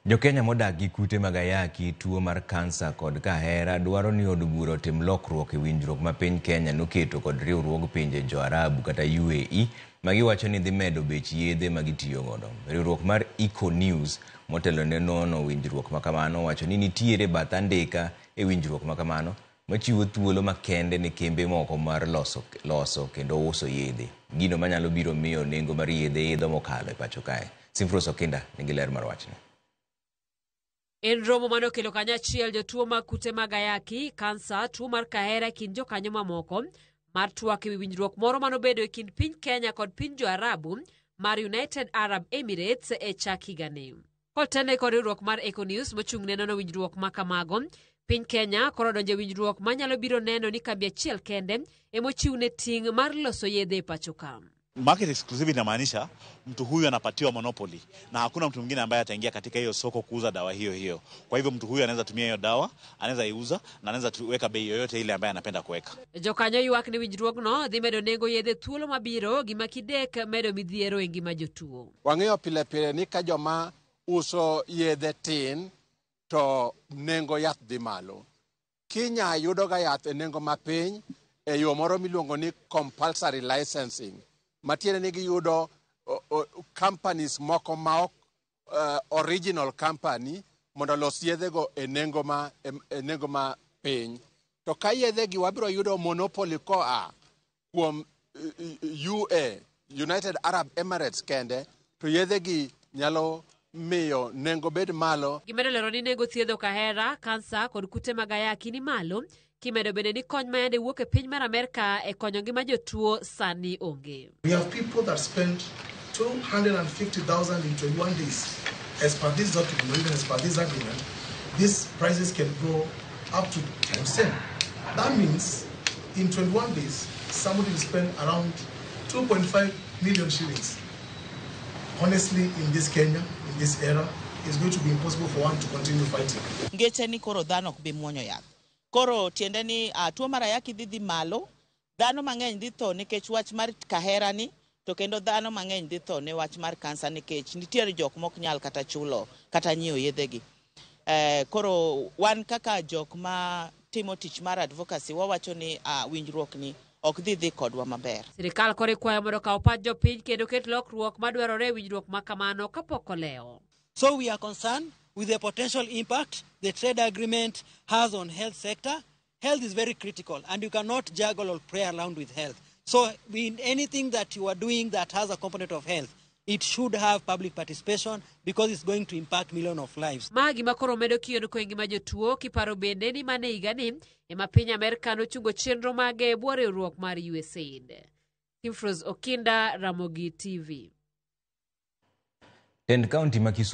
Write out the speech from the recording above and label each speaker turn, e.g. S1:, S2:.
S1: Jokenya modak gi kute mag ayaki, tuo mar kansa kod kahera dwaro ni od bura otim lokruok e winjruok ma piny Kenya noketo kod riwruog pinje jo-Arabu kata UAE ma giwacho ni dhi medo bech yedhe ma gitiyo godo. Riwruok mar Eco News motelo ne nono winjruok ma kamano owacho ni nitiere bath andika e winjruok ma kamano machiwo thuolo makende ne kembe moko mar loso, loso kendo uso yedhe. Gino manyalo biro miyo nengo mar yedhe idho mokalo e pacho kae. Simfros Okinda nigi ler mar wachni.
S2: En romo mane okelo kanyachiel jotuo mag kute mag ayaki, kansa, tuo mar kahera e kind jokanyo mamoko mar twak ewi winjruok moro manobedo e kind piny Kenya kod piny jo-Arabu mar United Arab Emirates e chak higani. Kotene kod riwruok mar Econews mochung' ne nono winjruok ma kamago, piny Kenya koro odonjo e winjruok manyalo biro neno ni kambi achiel kende emochiwne ting' mar loso yedhe e pacho ka.
S3: Market exclusivity inamaanisha mtu huyu anapatiwa monopoly na hakuna mtu mwingine ambaye ataingia katika hiyo soko kuuza dawa hiyo hiyo. Kwa hivyo mtu huyu anaweza tumia hiyo dawa, anaweza iuza na anaweza tuweka bei yoyote ile ambaye anapenda kuweka.
S2: Jokanyo ywak ni winjruogno dhi medo nengo yedhe thuolo mabiro gima kidek medo midhiero e ngima jotuo.
S4: Wang'eyo pile pile ni ka joma uso yedhe tin to nengo yath dhi malo. Kinya yudoga yath e nengo mapiny e yo moro miluongo ni compulsory licensing. Matiende ni giyudo companies moko ma ok original company mondo olos yedhego e nengo ma, e nengo ma piny. To ka yedhegi wabiro yudo monopoly koa kuom UA, United Arab Emirates kende, to yedhegi nyalo miyo nengo bed malo.
S2: Gimedo lero ni nengo thiedho kahera, kansa kod kute mag ayaki ni malo, kimedo bende ni kony ma yande wuok e piny mar Amerka e konyo ngima jotuo sani onge.
S5: We have people that spend 250,000 in 21 days. As per this document, or even as per this agreement, these prices can go up to times 10. That means in 21 days, somebody will spend around 2.5 million shillings. Honestly, in this Kenya, in this era, it's going to be impossible for one to continue fighting.
S6: Ngeche ni koro dhano ok bi muonyo yath. Koro tiende ni tuo mar ayaki dhi dhi malo, dhano mang'eny dhi tho nikech wach mar kahera ni, to kendo dhano mang'eny dhi tho ne wach mar kansa nikech nitiere jok mok nyal kata chulo kata nyiewo yedhegi. Koro wan kaka jok ma timo tich mar advocacy wawacho ni winjruok ni ok dhi dhi kodwa maber.
S2: Sirikal koro ikwayo mondo okaw pach jopiny kendo ket lokruok madwarore e winjruok ma kamano kapok olewo.
S7: So we are concerned with the potential impact the trade agreement has on health sector. Health is very critical and you cannot juggle or play around with health. So in anything that you are doing that has a component of health, it should have public participation because it's going to impact millions of lives.
S2: Ma gima koro medo kionko e ngima jotuo kiparo bende ni mane higani ema piny Amerka nochungo chenro mage e bwo riwruok mar USAID. Timfros Okinda, Ramogi TV.
S1: Tend kaunti ma Kisumu